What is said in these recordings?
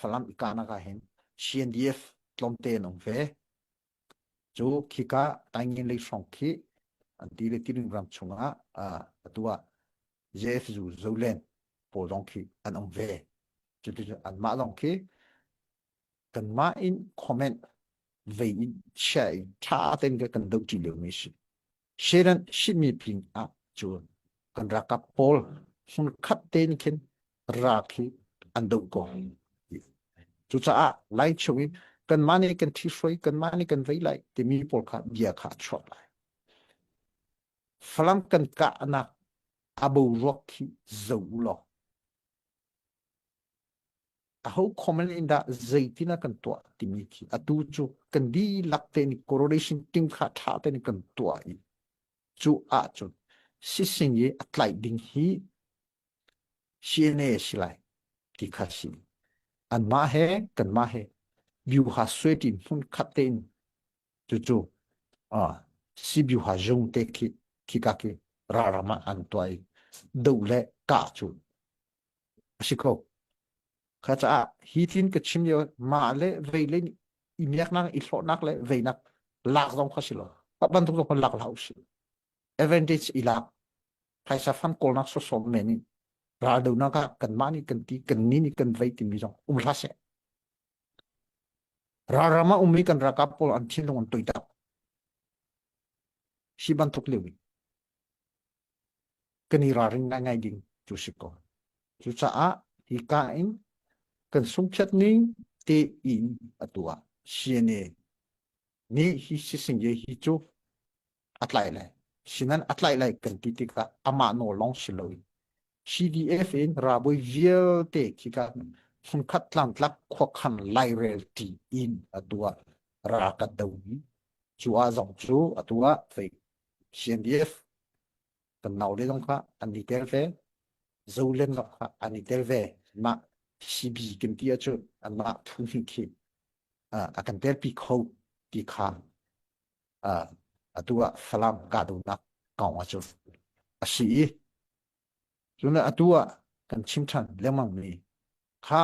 Falam i kahnak ah hin CNDF tlawmte an um ve. Cu khika Taingen lei hrawng khi an ti le Tiring ram chungah atu ah JFU Zoland pawl zong khi an um ve. Cuticun anmah zong khi kanmah in comment vei in chia in ṭha tein kan dohṭi liomi si. Sheran shimi pin ah cun kan ralkap pawl hmunkhat tein khin ral khi an doh ko. Cucaah lai chung in kanmah nih kan ṭhihruai, kanmah nih kan vei lai timi pawl kha bia kha a chuak lai. Falam kan kahnak a boruak khi zoh u law aho comment in dah zeitin ah kan tuah timi khi atu cu kan dihlak tein correlation team kha ṭha tein kan tuah i cu ahcun sising i a tlaih ding hi CNA si lai ti kha si. Anmah he kanmah he byuha suai hmun khat tein cucu sibyuha zung te khi khika khi ralram ah an tuah i doh le kah cu a si kho. Kha caah hi tin ka chim lio mah le vei le i miaknak i hlawhnak le veinak lak zong kha si lo. Bantuk zong lak hlah usih. Advantage i lak phaisa fam kawlnak sawsawm men in raldonak ah kanmah nih kan ti kan ni nih kan vei timi zong um hlah seh. Ralram ah ummi kan ralkap pawl an thinlung an toitak. Hi bantuk lio in kan i ralring ngaingai ding cu si ko. Cucaah hi ka in kan sungphiat ning te in atu ah CNA nih hi sisinge hi cu a tlaih lai. Sinan a tlaih lai kan ti tikah amah nawl lawng si loin CDF in ralbawi vialte khika hmunkhat tlangtlak khuakhan lairel ti in atu ah ral kan do i cu ah zong cu atu ah fei CNDF kan naule zong kha an i tel ve Zolen zong kha an i tel ve mah CB kan ti ahcun anmah phu hnih khi a kan telpi kho ti kha atu ah Falam kahdohnak kong ahcun a si i cun atu ah kan chim ṭhan lengmang mi kha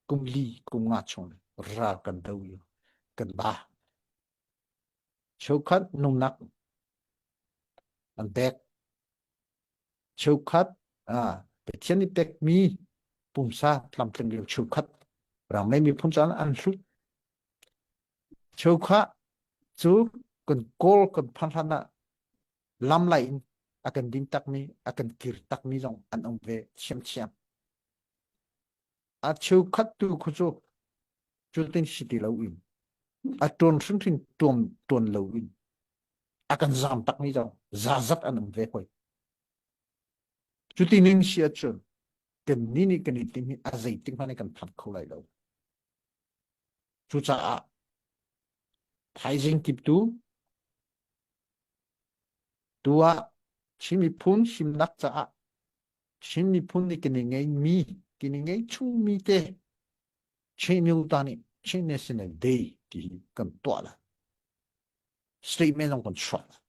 kum li kum nga chung ral kan do i kan ba cheukhat nungnak an pek cheukhat Pathian nih pekmi pumsa tlamtling lio cheukhat ramlei miphun caan an hlut Cheukhat cu kan kawl kan phanh hlan ah lam lai in a kan din takmi, a kan kir takmi zong an um ve ṭhiamṭhiam. A cheukhat tu khu cu cutin si ti loin a ṭuan hrimhrim ṭuan ṭuan loin a kan zaam takmi zong zazat an um ve hoi. Cuti ning si ahcun kannih nih kan i timh hi a zeitik hmanh in kan phan kho lai lo. Cucaah thaizing kiptu tu ah Chin miphun himnak caah Chin miphun nih kan i ngeihmi kan i ngeih chungmi te Chin Myota nih Chin National Day ti hi kan tuah lai. Statement zong kan chuah lai.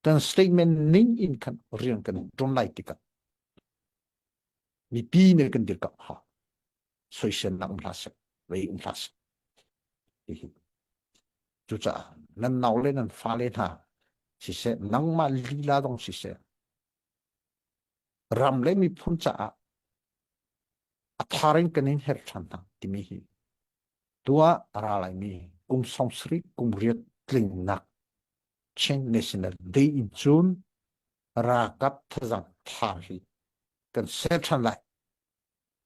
Kan statement ning in khan rian kan ṭuan lai tikah mipi nih kan dirkamh hau. Soiselnak um hlah seh, vei um hlah seh. Hihi. Cucaah nan nau le nan fale hna siseh, nangmah lila zong siseh, ram le miphun caah a thar in kan in herh ṭhan hna timi hi tuah a ra laimi kum 70 kum riat tlingnak Chin National Day in cun ralkap thazang thar hi kan ser ṭhan lai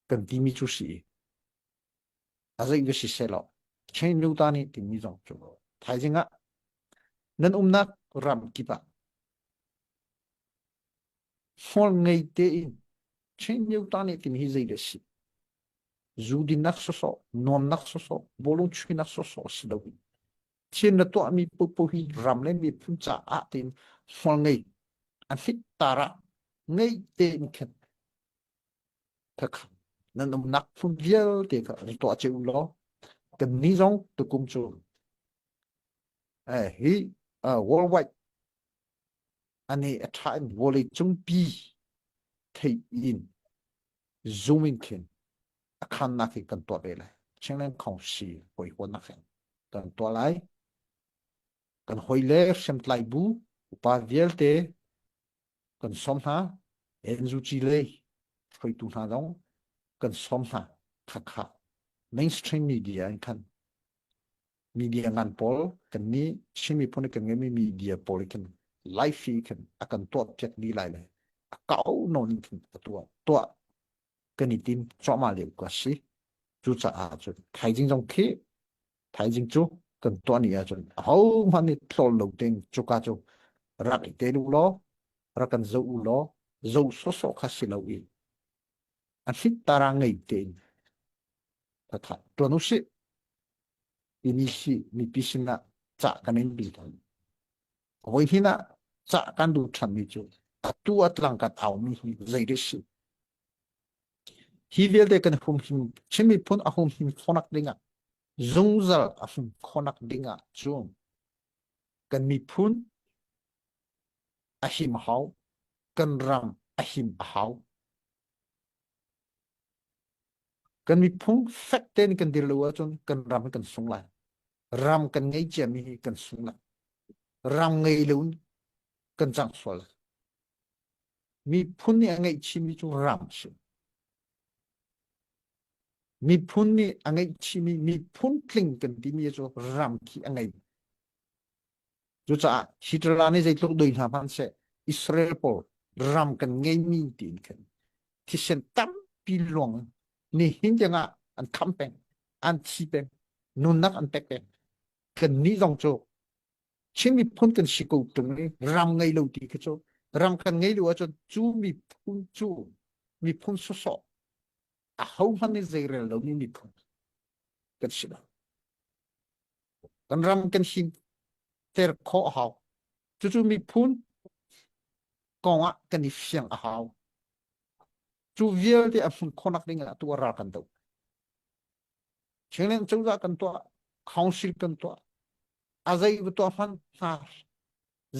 kan timi cu si i a zei va si seh law Chin Luta nih timi zong cu thaizing ah nan umnak ram kip ah hmual ngei tein Chin Luta nih timi hi zei dah si zu dinnak sawsawh nuamnak sawsawh bawlung chuihnak sawsawh si lo in thil na tuahmi popo hi ram le miphun caah tiin hmual ngei an hlit tar ah ngei tein khin Khakha nan umnak phun vialte kha rak tuah cio u law kannih zong tukum cu eh, hi uh, worldwide ani a ṭha in vawlei cungpi thei in zoom in khin a khannak hi kan tuah ve lai. Chinland Council hawihawnnak hin kan tuah lai. Kan hoi le hriamtlai bu upa vialte kan sawm hna. NUG lei hruaitu hna zong kan sawm hna. Khakha mainstream media in khan media ngan pawl kan nih Chin miphun kan ngeimi media pawl khin live feed khin a kan tuah piak dih lai le a kau nawn in khin a tuah tuah kan i tim cuahmah lio ka si. Cucaah cun thaizing zong khi thaizing cu kan tuah ni ahcun ahohmanh nih tlawl lo tein cuka cu rak i tel u law rak kan zoh u law zoh sawsawh kha si lo i a hlit tara ngei tein thatha tuan u sih timi hi mipi sinah cah kan in bil tawn. Voi hin ah cah kan duh ṭhanmi cu atu a tlang kan aumi hi zei dah si? Hi vialte kan humhim Chin miphun a humhim khawhnak dingah zungzal a hum khawhnak dingah cun kan miphun a him a hau, kan ram a him a hau. Kan miphun fek tein kan dir lo ahcun kan ram hi kan sung lai. Ram kan ngei ciami hi kan sung lai. Ram ngei lo in kan cang sual lai. Miphun nih a ngeihchihmi cu ram a si. Miphun nih a ngeihchihmi miphun tling kan timi cu ram khi a ngei. Cucaah Hitler nih zeitluk doi hna hmanhseh Israel pawl ram kan ngeimi tiin khan thisen tampi luang nihin tiangah an kham peng, an thi peng, nunnak an pek peng. Kan nih zong cu Chin miphun kan si ko ṭung i ram ngei lo ti khi cu ram kan ngei lo ahcun cu miphun cu miphun sawsawh ahohmanh nih zeirel lomi miphun kan si lo. Kan ram kan him ter khawh a hau. Cucu miphun kong ah kan i fiang a hau. Cu vialte a hmun khawhnak ding ah tu a ral kan doh. Chinland cozah kan tuah, council kan tuah, a zei va tuah hmanh hna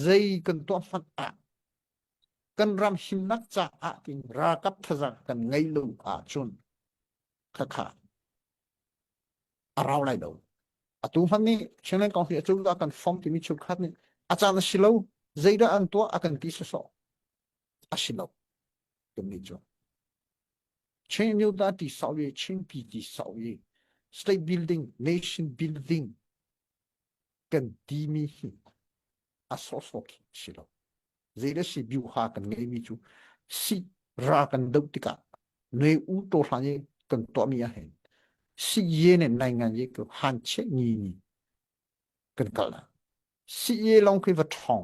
zei kan tuah hmanh ah kan ram himnak caah tin ralkap thazaang kan ngei lo ahcun khakha a rau lai lo. Atu hmanh nih Chinland kong hi cozah kan form timi cheukhat nih a caan a si lo zeidah an tuah a kan ti sawsawh a si lo timi cu Chin Amyotha ti sau i Chin pi ti sau i state building nation building kan timi hi a sawsawh khi a si lo. Zei le si biuha kan ngeimi cu si ra kan doh tikah nui u to hlan i kan tuahmi ah hin si ye ne nai ngan ye ko han che ni ni kan kal na si ye long khi va thong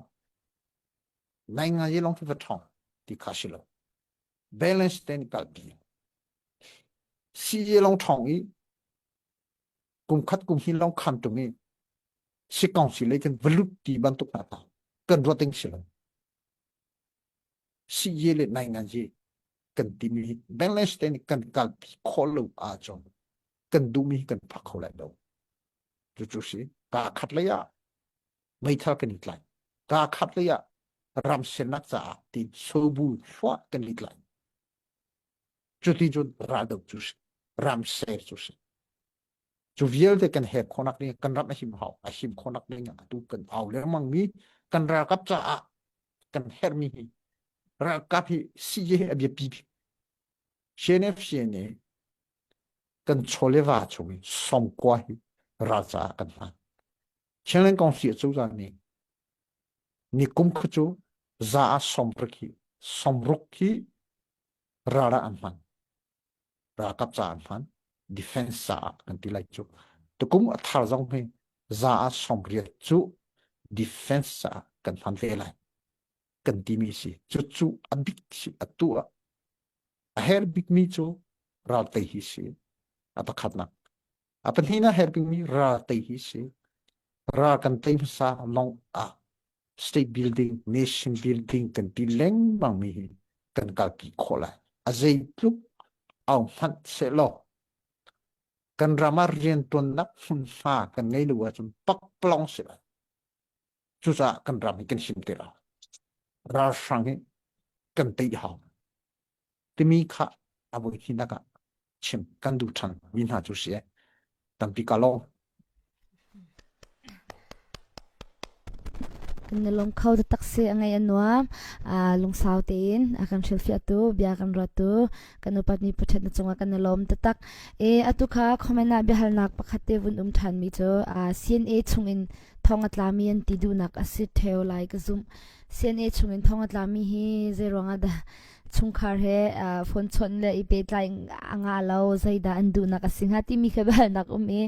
nai ngan ye long khi va thong ti kha si lo balance ten kalpi si ye long thong i kum khat kum hin long khan tung i si kong si le kan valut ti bantuk hna ta kan ruat ding si lo si ye le nai ngan ye kan timi balance ten kan kalpi khawh lo ahcun kan duhmi kan phak kho lai lo cucu si ka khat lei ah meithal kan i tlai ka khat lei ah ram sernak caah ti sobu hluah kan i tlai cuti cun raldo cu si ram ser cu si cu vialte kan her khawhnak ding kan ram a him hau a him khawhnak ding ah atu kan au lengmang mi kan ralkap caah kan hermi hi ralkap hi si hi a biapi bik CNF CNA kan chawle va chung i sawmkua hi ral caah kan hman Chinland Council cozah nih ni kum khu cu za ah sawmruk hi sawmruk hi ral ah an hman ralkap caah an hman defense caah kan ti lai cu tukum a thar zong hi za ah 80 cu defense caah kan hman ve lai kan timi si cucu a bik si atu ah a her bikmi cu ral tei hi si a pakhatnak a pahnihnak her bikmi ral tei hi si ral kan tei hmasa long ah state building nation building kan ti lengmang mi hi kan kalpi khawh lai a zeitluk au hmanh sehlaw kan ram ah riantuannak hmunhma kan ngei lo ahcun pakpalong si lai cucaah kan ram hi kan him te lo ralhrang hi kan tei hau timi kha a voi hinak ah. Chim kan duh ṭhan mi hna cu si tampi ka lawm. Kan i lawm kho taktak si a ngaih a nuam. Lungsau tein a kan hrilhfiahtu, bia kan ruattu, kan upatmi pathian na cungah kan i lawm taktak. E atu kha comment ah biahalnak pakhat te vun um ṭhanmi cu CNA chungin thong a tlami an ti duhnak a si ṭheo lai ka zumh. CNA chungin thong a tlami hi zei ruangah dah chungkhar he phone chawnh le i pehtlai a ngah lo zeidah an duhnak a si hnga timi kha biahalnak um i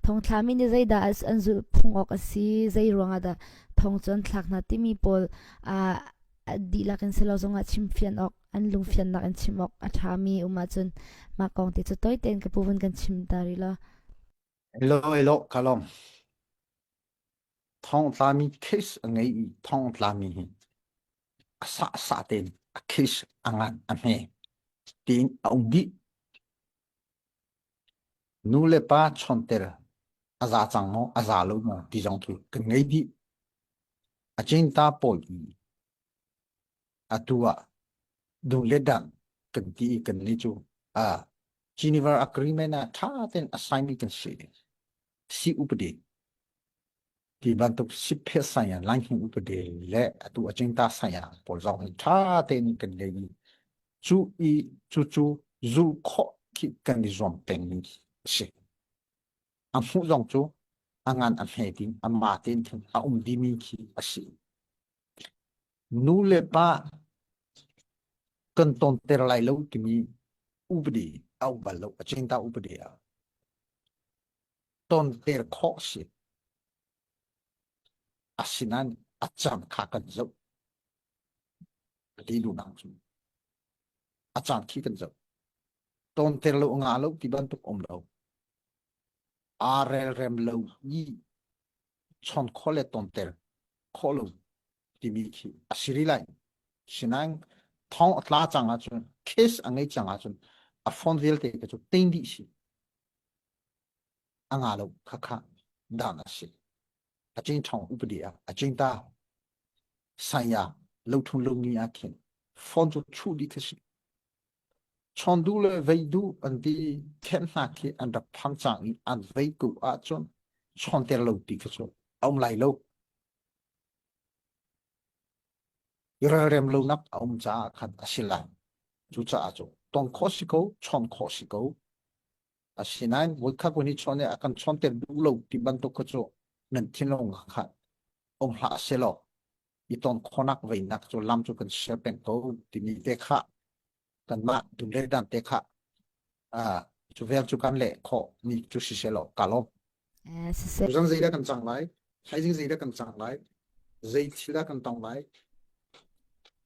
thongthlami nih zeidah an zulh phung awk a si zei ruangah dah thong cu an thlak hna timi pawl dihlak in si lo zongah chimfian awk an lungfiannak in chim awk a ṭhami um ahcun mah kong te cu tawi tein ka pu vun kan chim ta rih law. Hello, hello, kalom. Thongtlami case a ngei i thongtlami hi a sah sah tein a case a ngan a hme tiin a um dih. Nu le pa chawnter a za cang maw a za lo maw ti zong cu kan ngei dih. A cingta pawl i atu ah du le dang kan ti i kan nih cu a Geneva Agreement ah ṭha tein a sign mi kan si. Si upadi ti bantuk siphe saya lainghing upadi le atu a cingta saya pawl zong hi ṭha tein kan ngei i cu i cu cu zulh khawh khi kan i zuam pengmi a si. A hmuh zong cu a ngan a hme ding a ma tein khin a um dimi khi a si. Nu le pa kan tonter lai lo timi upadi a um bal lo a cingta upadi ah tonter khawh si. Asinain a caan kha kan zoh. Ka ti duhnak cu a caan khi kan zoh. Tonter lo nga lo ti bantuk um lo. Aa relrem lo i chawn khawh le tonter khawh lo timi khi a si rih lai. Sinain thong a tla cang ahcun case a ngei cang ahcun a phone vialte ka cu ting dih si. A nga lo khakha dan a si. A cing ṭhawng upadi ah a cing ta saya lothung lungni ah khin phone cu chuh dih khi si. Chawn duh le vei duh an ti khen hna khi an rak phang cang i an vei ko ahcun chawnter lo ti khi cu a um lai lo. Relrem lonak a um caah khan a si lai. Cucaah cu ton khawh si ko, chawn khawh si ko. Asinain voikhat kun hi chawn i a kan chawnter duh lo ti bantuk kha cu nan thinlung kha um hlah selaw i ton khawhnak veinak cu lam cu kan share peng ko timi te kha kanmah dum le dan te kha cu vel cu kan leh khawh mi cu si selaw ka lawm. Siseh. Tuzan zeidah kan cang lai? Thaizing zeidah kan cang lai? Zei thil dah kan tong lai?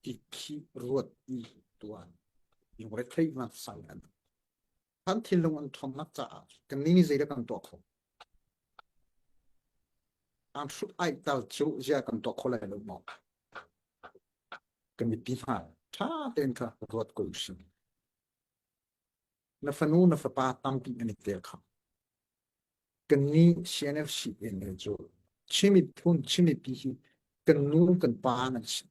Ti khi ruat i tuan. Lungre thei man sang an. Kan thinlung an ṭhawnnak caah kannih nih zeidah kan tuah khawh? An hrut ai tal cu zia kan tuah kho lai lo maw? Kan mipi hna ṭha tein kha ruat ko usih. Na fanu na fapa tampi an i tel kha. Kannih CNFC in cu Chin miphun Chin mipi hi kan nu kan pa nan si.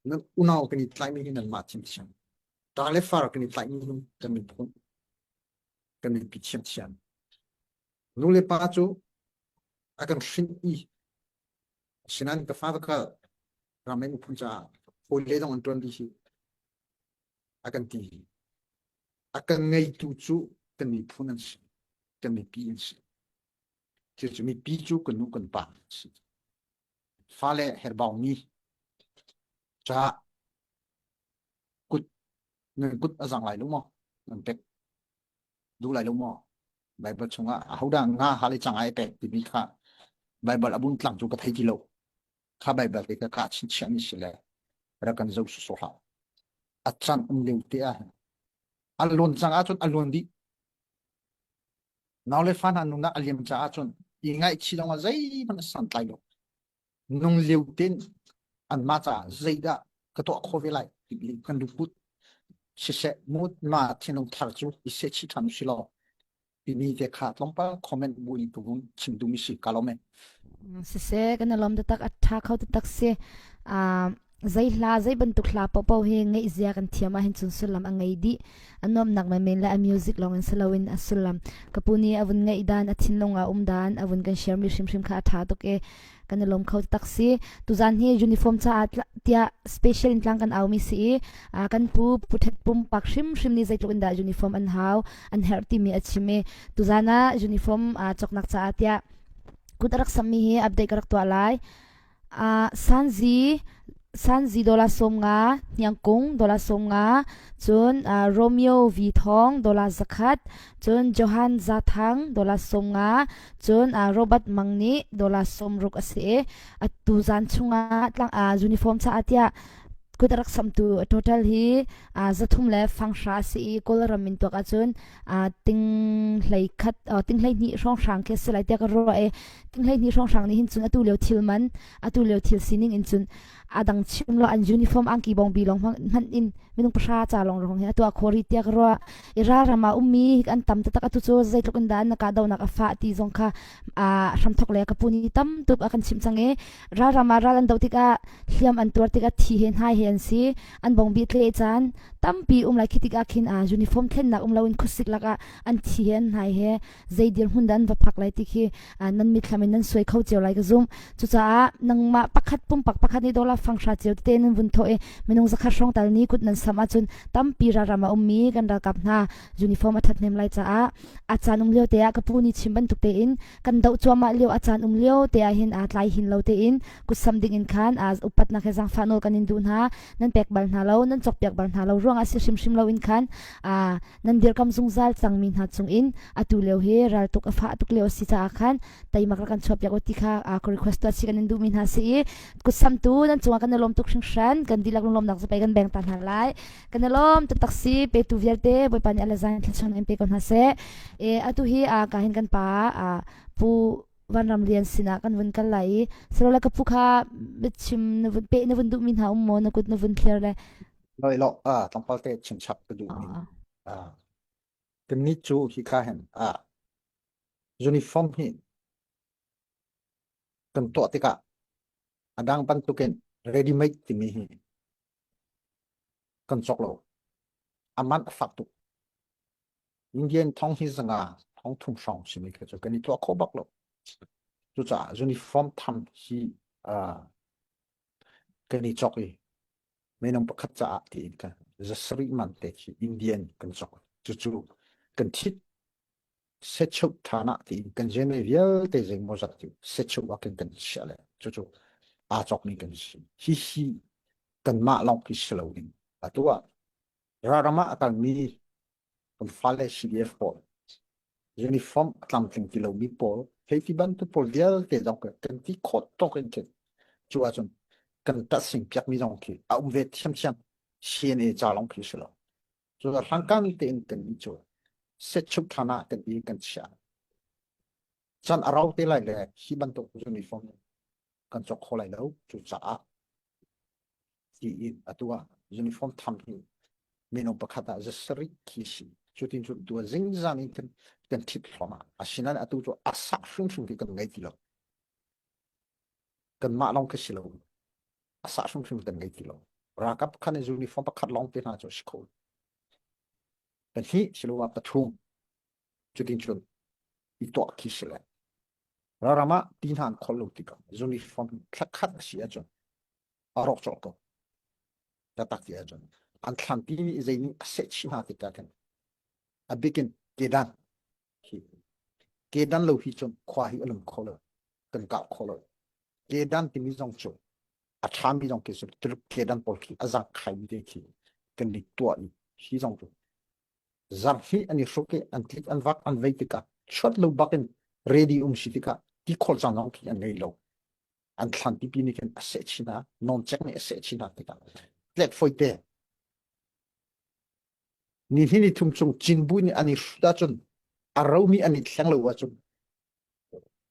Nan unau kan i tlaimi hi nanmah thiamthiam. Ta le far kan i tlaimi hi kan miphun kan mipi thiamthiam. Nu le pa cu a kan hrin i sinan ka fa ka ram le miphun caah hawi le dong an ṭuan dih hi a kan ti. A kan ngeitu cu kan miphun an si. Kan mipi an si. Cucu mipi cu kan nu kan pa an si. Fale herbaumi caah kut nan kut a zang lai lo maw? Nan pek duh lai lo maw? Bible chungah ahodah nga hal i cang ai pek timi kha Bible a bun tlang cu ka thei ti lo. Kha Bible te ka ka chinchiah mi si le rak kan zoh sawsawh hlah. A can um lio te ah a lawn cang ahcun a lawn dih. Nau le fa hna nunnak a liam caah cun i ngaihchih zong ah zeihmanh a santlai lo. Nung lio tein anmah caah zeidah ka tuah khawh ve lai ti kan lungput siseh mut ma thinlung thar cu i sehchih ṭhan usih law timi te kha tlawmpal comment bu in ka vun chim duhmi si ka lawm e. Siseh kan i lawm taktak a ṭha kho taktak si. Zei hla zei bantuk hla paohpaoh hi ngeih zia kan thiam ahhin cun sullam a ngei dih. A nuamhnak menmen le a music lawng in si loin a sullam. Ka pu nih a vun ngeih dan, a thinlung ah um dan, a vun kan share mi hrimhrim kha a ṭha tuk i kan i lawm kho tak si. Tuzaan hi uniform caah tiah special in tlang kan aumi si i kan pu Pu Thet pumpak hrimhrim nih zeitluk in dah uniform an hau, an herh timi a chim i tuzaan ah uniform cawknak caah tiah kut a rak sammi hi update ka rak tuah lai. Sanzi Sanzi dollar 50, Hniangkung dollar 50, cun Romeo Vi Thawng dollar 100, cun Johan Za Thang dollar 50, cun Robert Mang nih dollar 60 a si i atu zan chungah tlang uniform caah tiah kut a rak samtu total hi 300 le fanghra a si i Kawlram in tuak ahcun ting hlei khat ting hlei hnih hrawnghrang khi a si lai tiah ka ruah i ting hlei hnih hrawnghrang nih hin cun atu lio thil man atu lio thil sining in cun a dang chim lo an uniform angki bongbi lawng hmanh in minung pahra ca lawng rong hi atu a khori tiah ka ruah i ralram ah ummi an tam taktak atu cu zeitluk in dah na kahdohnak a fah ti zong kha a hramthok le ka pu nih tam tuk a kan chimh cang i ralram ah ral an doh tikah hliam an tuar tikah thi he hnai he an si an bongbi tle caan tampi um lai khi tikah khin a uniform thlennak um loin khuasik lakah an thi he an hnai he zei dirhmun dah an va phak lai ti khi nan mitthlam in nan suai kho cio lai ka zum cucaah nangmah pakhat pumpak pakhat nih dollar fanghra cio tete nan vun thawh i minung zakhat hrawng tal ni kut nan sam ahcun tampi ralram a ummi kan ralkap hna uniform a thathnem lai caah a caan um lio te ah ka pu nih chim bantuk tein kan doh cuahmah lio a caan um lio te ah hin aa tlai hin lo tein kutsam ding in khan aa upatnak he zaangfah nawl kan in duh hna nan pek bal hna lo nan cawkpiak bal hna lo ruangah si hrimhrim lo in khan aa nan dirkam zungzal cangmi hna cungin atu lio hi raltuk a fah tuk lio a si caah khan teimak rak kan chuahpiak u ti kha ka request tuah si kan in duhmi hna si i kutsamtu nan cungah kan i lawm tuk hringhran kan dihlak lunglawmnak zapei kan beng ta hna lai kan i lawm taktak si petu vialte bawipa nih alazan thluachuah in pe ko hna seh e atu hi a ka hin kan pa a pu vanram lian sinah kan vun kal lai i silo ka pu kha biachim na vun pe na vun duhmi hna um maw na kut na vun thlir le Loi lo a tlangpal te chim chap ka duh mi a kanni cu hi ka hen a uniform hi kan tuah tikah a dang bantukin ready made timi hi kan cawk lo a man a fak tuk Indian thong hi zanga thong thum hrawng simi kha cu kan i tuah kho bak lo cucaah uniform tham hi kan i cawk i minung pakhat caah tiin kan zasarih man te khi Indian kan cawk cucu kan thit sechuk ṭhan ah tiin kan rian vialte zeimaw zat cu sechuk ah kan kan chiah le cucu aa cawkmi kan si hihi kanmah lawng khi si loin atu ah ralram ah a kalmi kan fale CDF pawl uniform a tlamtling ti lomi pawl hei ti bantuk pawl vialte zong kan ti khawh tawk in khin cu ahcun kan ṭahsing piakmi zong khi a um ve thiamthiam CNA ca lawng khi si lo cu hlangkan tein kan i cu setchuk ṭhan ah kan i kan chiah chan a rau te lai le hi bantuk uniform kan cawk kho lai lo cucaah tiin atu ah uniform tham hi minung pakhat ah zasarih khi si cutin cu tu zingzan in kan kan thit thluahmah asinain atu cu a sak hrimhrim khi kan ngei ti lo kanmah lawng khi si lo a sah hrimhrim kan ngei ti lo ralkap khan uniform pakhat lawng te hna cu si kho pahnih siloah pathum cutin cun i tuah khi si le ralram ah ti hna an khol lo tikah uniform thlakhat a si ahcun a rawk colh ko taktak ti ahcun an thlanpi nih zei nih a seh chih hna tikah khin a bikin kedan hi kedan lo hi cun khua hi a lum kho lo kan kah kho lo kedan timi zong cu a ṭhami zong khi Tuluk kedan pawl khi a zang khaimi te khi kan i tuah i hi zong cu zarh hi an i hruk i an tlik an vak an vei tikah chuat lo bak in ready um si tikah ti khol cang zong khi an ngei lo an thlan pipi nih khin a seh chin hna nawncek nih a seh chin hna tikah tlek foi te ni hnih ni thum chung cinbu nih an i hrut ahcun a romi an i thleng lo ahcun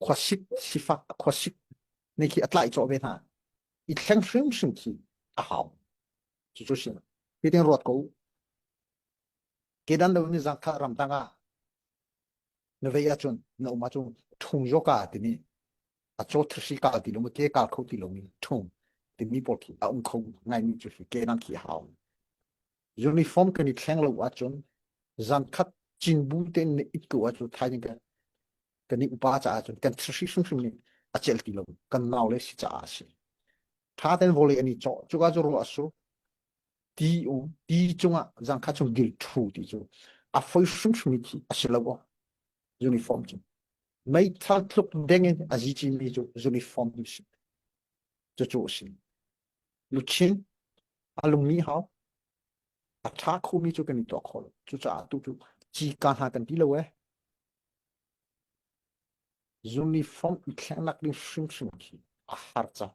khuasik sifak khuasik nih khi a tlaih cawh ve hna i thleng hrimhrim khi a hau cucu si hitin ruat ko kedan lo ni zangkha ramtang ah na vei ahcun na um ahcun ṭhung yoga timi a caw thirhri kal ti lo ke kal kho ti lomi ṭhung. Timi pawl khi a um kho ngaimi cu hi kenan khi hau. Uniform kan i thleng lo ahcun zan khat cinbu tein na it ko ahcun thaizing kan kan i upa caah cun kan thil hrimhrim nih a celh ti lo kan nau le si caah a si. Tha ten vawlei an i cawh cuka cu ruah a sur ti um ti cungah zan khat chung dil thu ti cu a foi hrimhrim khi a si lo aw uniform cu meithal tluk deng in a zi mi cu uniform hi si cucu a si luchin a lungmi hau a ṭha khomi cu kan i tuah kho lo cucaah tu cu ci ka hna kan ti lo eh uniform i thlengnak ding hrimhrim khi a har caah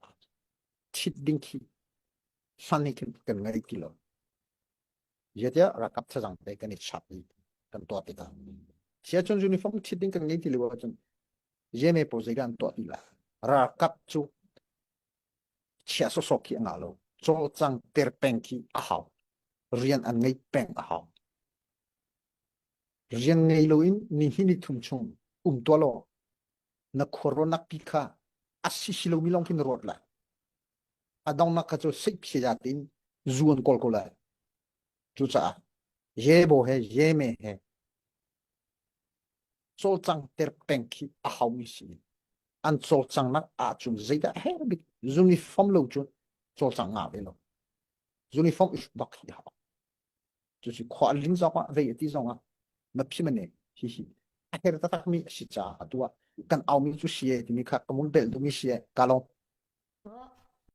thit ding khi hlan hi kan ngei ti lo Zeitiah ralkap thazang te kan i chap i kan tuah tikah siacun uniform thit ding kan ngei ti lo ahcun yeme pawl zeidah an tuah ti lai ralkap cu chia sawsawh khi a ngah lo cawlcang ter peng khi a hau rian an ngei peng a hau rian ngei loin ni hi ni thum chung um tuah law na khuaruahnak pi kha a si si lomi lawng khi na ruat lai a donghnak kha cu seiphiya tiin zu an kawl ko lai cucaah yebo he yeme he cawlcang ter peng khi a haumi si an cawlcangnak ahcun zeidah herh bik uniform lo cun cawlcang ngah ve lo uniform is bak hi hau cucu khua ling zong ah vei ti zong ah na phim ane hi hi a her taktak mi a si caah atu ah kan aumi cu si e timi kha ka mun bel dumi si e ka lawm.